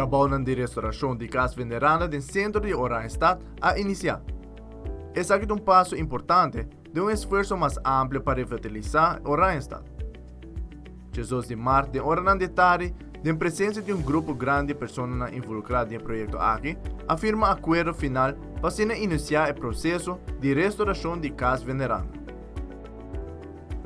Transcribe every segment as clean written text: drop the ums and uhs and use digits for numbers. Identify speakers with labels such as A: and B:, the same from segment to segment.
A: Trabounan di restauracion di Cas Veneranda den centro di Oranjestad a inicia. Esaki ta un paso importante den un esfuerso mas amplio pa revitalisa Oranjestad. Jesus di mart den oranan di tardi, den presencia di un grupo grandi di personanan involucra den e proyecto aki, a firma acuerdo final pa asina inicia e proceso di restauracion di Cas Veneranda.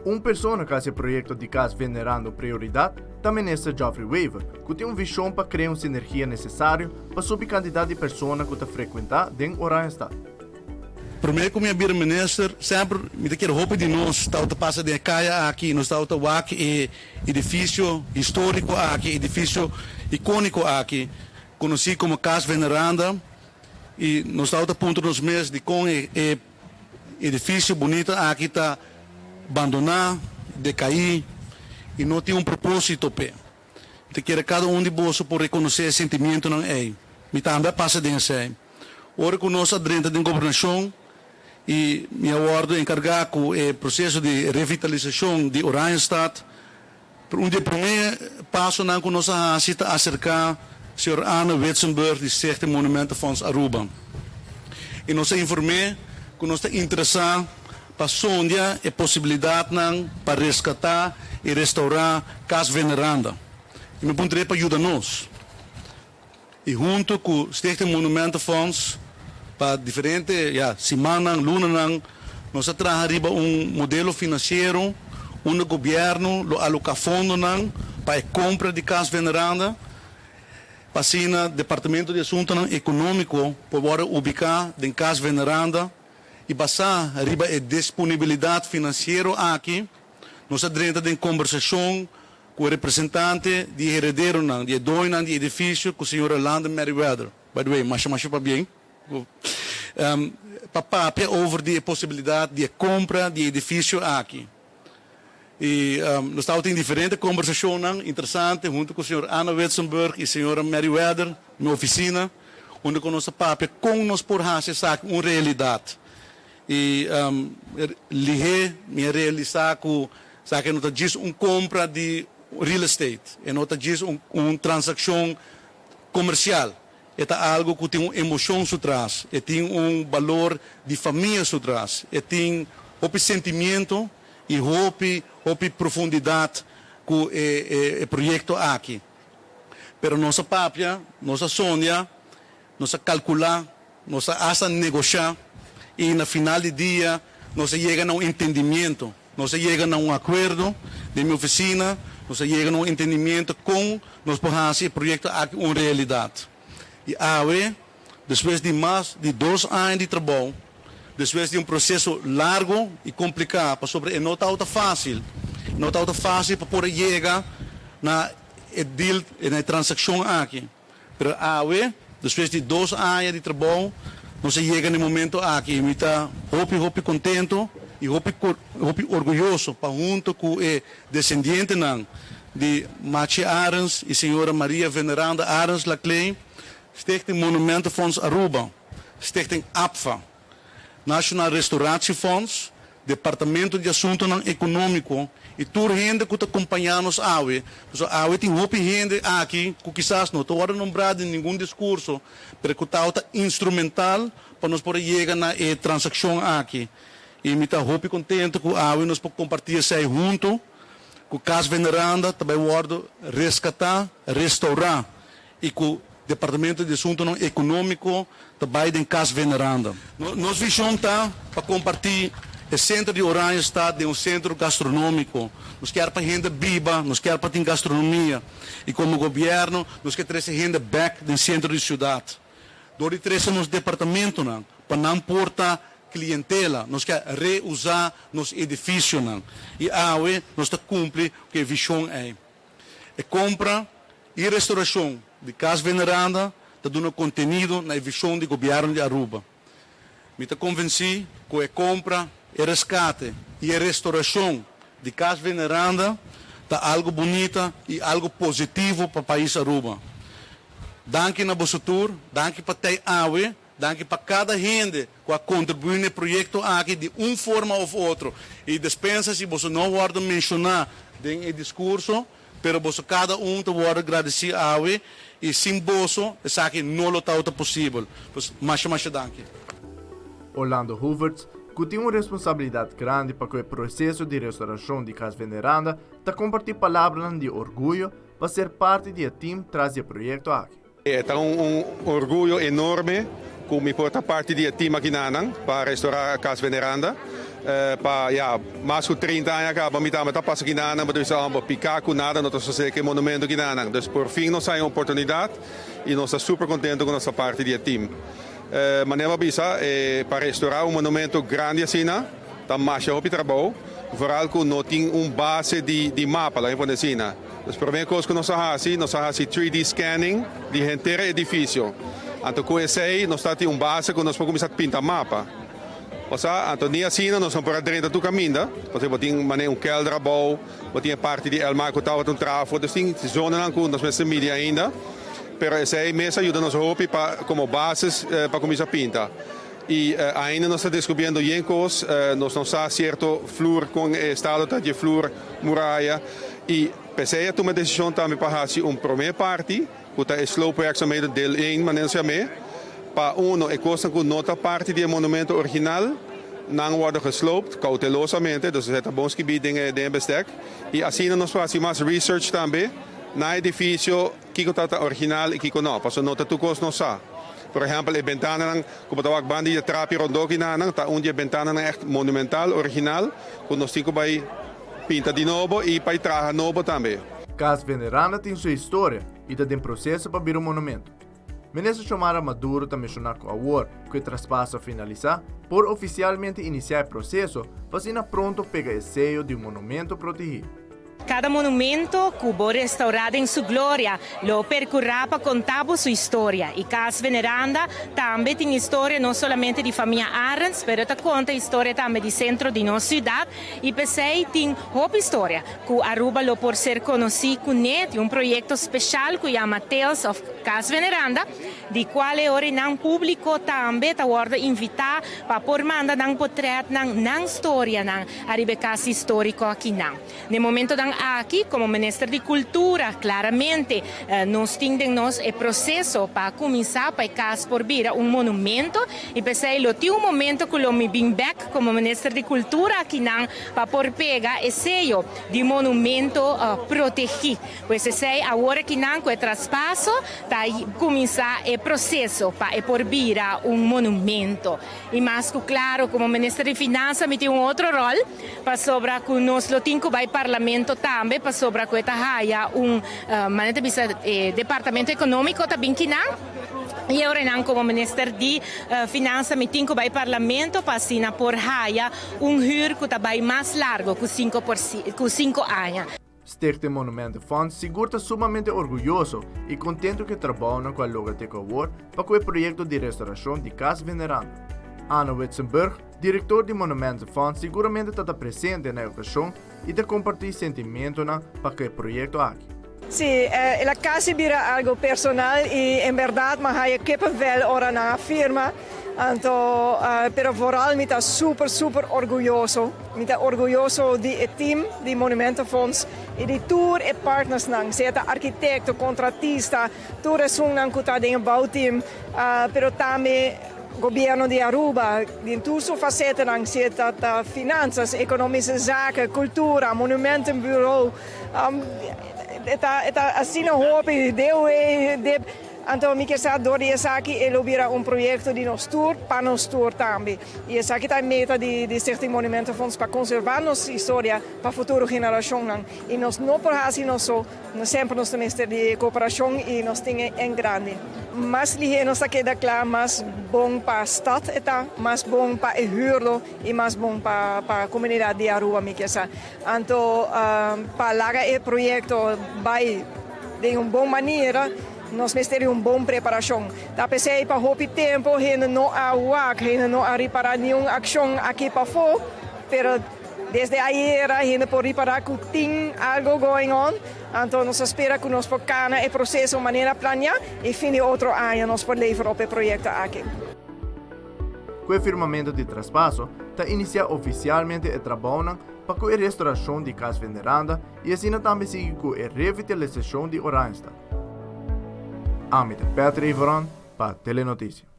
A: Un persona ku hasi e proyekto di Kas Venerando prioridat ta Minister Geoffrey Wever, ku tin un vishon pa krea un sinergia nesesario pa subi kantidat di persona ku ta frekuentá den Oranjestad.
B: Promé ku mi a bira minister, semper mi ta kere hopi di nos tabata pasa den e kaya aki i nos tabata wak e edifisio históriko aki, e edifisio ikóniko aki, konosí komo Kas Veneranda, i nos tabata puntra nos mes dikon e Edifisio bunita aki ta bandoná, dekaí i no tin un propósito p'e. Mi ta kere kada un di boso por rekonosé e sentimientonan ei. Mi tambe a pasa den esei. Ora ku nos a drenta den gobernashon i mi a wòrdu enkargá ku e proseso di revitalisashon di Oranjestad, Un di e promé pasonan ku nos a hasi ta aserká señor Anne Witsenburg di Stichting Monumentenfonds Aruba i nos a inform'é ku nos ta interesá pa sondia e posibilidatnan pa reskatá i restourá Kas Veneranda i mi puntr'é pa yuda nos. I hunto ku Stichting Monumentenfonds pa diferente ya simannan, lunanan nos a traha riba un modelo finansiero unda gobièrnu lo aloká fondonan pa e kompra di Kas Veneranda pa asina Departamento di Asuntonan Ekonómiko por wòrdu ubiká den Kas Veneranda i basá riba e disponibilidat finansiero aki nos a drenta den kombersashon Ku e representante di e herederonan di e doñonan di e edifisio ku señora Landa Merryweather, by the way, masha masha pabien, pa papia over di e posibilidat di e kompra di e edifisio aki. I nos tabatin diferente kombersashonnan interesante huntu ku señor Anna Witsenburg i señora Merryweather na ofisina, unda ku nos a papia kon nos por hasi esaki un realidat. I lihé mi a realisá ku esaki no ta djis un kompra di real estate, e no ta djis un transakshon komersial, e ta algu ku tin un emoshon su tras, e tin un balor di famia su tras, e tin hopi sentimiento i hopi hopi profundidat ku e proyekto aki. Pero nos a papia, nos a sondia, nos a kalkulá. Nos a hasta negoshá i na final di dia nos a yega na un entendimiento. Nos a yega na un akuerdo den mi ofisina, nos a yega na un entendimiento kon nos por hasi e proyekto aki un realidat. I awe, despues di mas di dos aña di trabou, despues di un proseso largo i kompliká, pasobra e no tabata fásil, no tabata fásil pa por a yega na e deal, na e transakshon aki. Pero awe, despues di dos aña di trabou, nos a yega na e momento aki y mi ta hopi hopi contento y hopi hopi orguyoso pa hunto cu e descendientenan di Machi Arends y señora Maria Veneranda Arends Laclay, Stichting Monumentenfonds Aruba, Stichting APFA, Nationaal Restauratiefonds, Departamento di Asuntonan Economico y tur hende cu ta compaña nos awe, pasobra awe tin hopi hende aki cu kisas no ta wordo nombra den ningun discurso, pero cu tawata instrumental pa nos por a yega na e transaccion aki. Y mi ta hopi contento cu awe nos por comparti esey hunto, cu Cas Veneranda ta bay wordo rescata, restaura y cu Departamento di Asuntonan Economico ta bay den Cas Veneranda. Nos vision ta pa comparti e centro di Oranjestad den un centro gastronomico. Nos kier pa hende biba, nos kier pa tin gastronomia y como gobierno nos kier trece hende bek den centro di ciudad. Door di trece nos departamentonan pa nan por ta clientela, nos kier re-usa nos edificionan y awe nos ta cumpli cu e vision ey. E kompra i restaurashon di Kas Veneranda ta duna kontenido na e vishon di Gobièrnu di Aruba. Mi ta konvensí ku e kompra, e reskate i e restaurashon di Kas Veneranda ta algu bunita i algu positivo pa pais Aruba. Danki na boso tur, danki pa tei awe. Danki pa kada hende ku a kontribuí na e proyekto aki di un forma òf otro. I despensa si boso no wòrdu menshoná den e diskurso, Pero boso kada un ta wòrdu gradisí awe i sin boso esaki no lo tabata posibel. Pues masha masha danki.
A: Orlando Hoevertsz, ku tin un responsabilidat grandi pa ku e proseso di restaurashon di Cas Veneranda, ta kompartí palabranan di orguyo pa ser parti di e tim tras di e proyekto aki.
C: E ta un orguyo enorme ku mi por ta parti di e tim akinanan pa restorá Cas Veneranda. Pa ya mas ku 30 aña kaba mi tambe ta pasa kinanan, bo ta bisa homber piká ku nada no ta sosé ku e monumento kinanan. Dus por fin nos haña un oportunidat i nos ta super kontento ku nos ta parti di e tim. Manera bo a bisa, pa restorá un monumento grandi asina ta masha hopi trabou, vooral ku no tin un base di mapa, laga mi pone asina. Dus promé kos ku nos a hasi, nos a hasi 3D scanning di henter e edifisio. Anto ku esei nos ta tin un base ku nos por kuminsá pinta mapa. Osea, anto ni asina nos no por a drenta tur kaminda, pasobra bo tin manera un kelder abou, bo tin e parti di Elmar ku tabata un trafo, dus tin zonanan ku nos mester midi ainda. Pero esei mes a yuda nos hopi pa komo basis pa kuminsá pinta. I ainda nos ta deskubriendo yen kos, nos no sa sierto flur kon e estado ta dje flur, muraya, i p'esei a tuma e desishon tambe pa hasi un promé parti ku ta e sloopwerkzaamheden deel één manera nos yam'é, pa uno e kosnan ku no ta parti di e monumento original nan wòrdu gesloopt koutelosamente, dus esei ta bon skibí den e den e bestek, i asina nos por hasi mas research tambe na e edifisio. Kiko ta ta original i kiko no, pasobra no ta tur kos nos sa. Por ehèmpel, e bentananan ku bo ta wak banda di e trapi rondó kinanan ta un di e bentananan ègt monumental, original, ku nos tin ku bai pinta di nobo i bai traha nobo tambe.
A: Cas Veneranda tin su historia i ta den proseso pa bira un monumento. Minister Xiomara Maduro ta menshoná ku awor ku e traspaso a finalisá, por ofisialmente inisiá e proseso pa asina pronto pega e seyo di un monumento protehí.
D: Kada monumento ku bo restaurá den su gloria lo perkurá pa konta bo su historia. I Kas Veneranda tambe tin historia no solamente di famia Arends, pero ta konta historia tambe di sentro di nos siudat i p'esei tin hopi historia ku Aruba lo por ser konosí kuné. Tin un proyekto speshal ku yama Tales of Kas Veneranda di kual e ora nan públiko tambe ta wòrdu invitá pa por manda nan potrètnan, nan storianan ariba e kas históriko akinan. Na e momentonan aki, komo Minister di Kultura, klaramente nos tin den nos e proseso pa kuminsá pa e kas por bira un monumento i p'esei lo tin un momento ku lo mi bin bèk komo Minister di Kultura akinan pa por pega e seyo di monumento protegí. Pues esei awor akinan ku e traspaso ta kuminsá e proseso pa e por bira un monumento. I mas ku klaro, komo Minister di Finansa mi tin un otro ròl. Pasobra cu nos lo tin cu bay Parlamento tambe, pasobra cu e ta haya un, manera ta bisa, e Departamento Economico ta bin kinan. Y e orenan como Minister di Finansa mi tin cu bay Parlamento pa asina por haya un huur cu ta bay mas largo cu cinco por cu cinco aña.
A: Stichting Monumentenfonds sigur ta sumamente orguyoso y contento cu e trabounan cu a logra te cu awor pa cu e proyecto di restauracion di Cas Veneranda. Anne Witsenburg, director di Monumentenfonds siguramente ta ta presente na e ocasion y ta comparti sentimentonan pa cu e proyecto aki.
E: Sí, el a casi bira algo personal y en berdad m'a haya kippenvel ora nan a firma. Anto, pero vooral mi ta super super orguyoso. Mi ta orguyoso di e team di Monumentenfonds y di tur e partnersnan, sea ta arkitekto, kontratista, tur esunnan ku ta den e bouwteam, pero tambe gobierno di Aruba den tur su fasetenan, sea ta ta finanzas, economische zaken, cultura, monumentenbureau, e ta e ta asina hopi, DOE, dip. Anto mi kier sa dor di esaki e lo bira un proyekto di nos tur pa nos tur tambe. I esaki ta e meta di di Stichting Monumentenfonds pa konservá nos historia pa futuro generashonnan. I nos no por hasi nos so, nos semper nos ta mester di kooperashon i nos tin e en grandi. Mas lihé nos ta keda kla mas bon pa stad e ta, mas bon pa e hürdo i mas bon pa pa komunidat di Aruba mi kier sa. Anto pa laga e proyekto bai den un bon manera nos mester di un bon preparashon. Ta p'esei pa hopi tempu hende no a wak, hende no a ripará niun akshon aki pafó, pero desde ayera hende por ripará ku tin algo going on. Anto nos a spera ku nos por kana e proseso manera planiá i fin di otro aña nos por lever op e proyekto aki.
A: Ku e firmamentu di traspaso, ta inicia oficialmente e trabounan pa cu e restauracion di Cas Veneranda y asina tambe sigui cu e revitalisacion di Oranjestad. Ami ta Patrick Veron pa Telenoticia.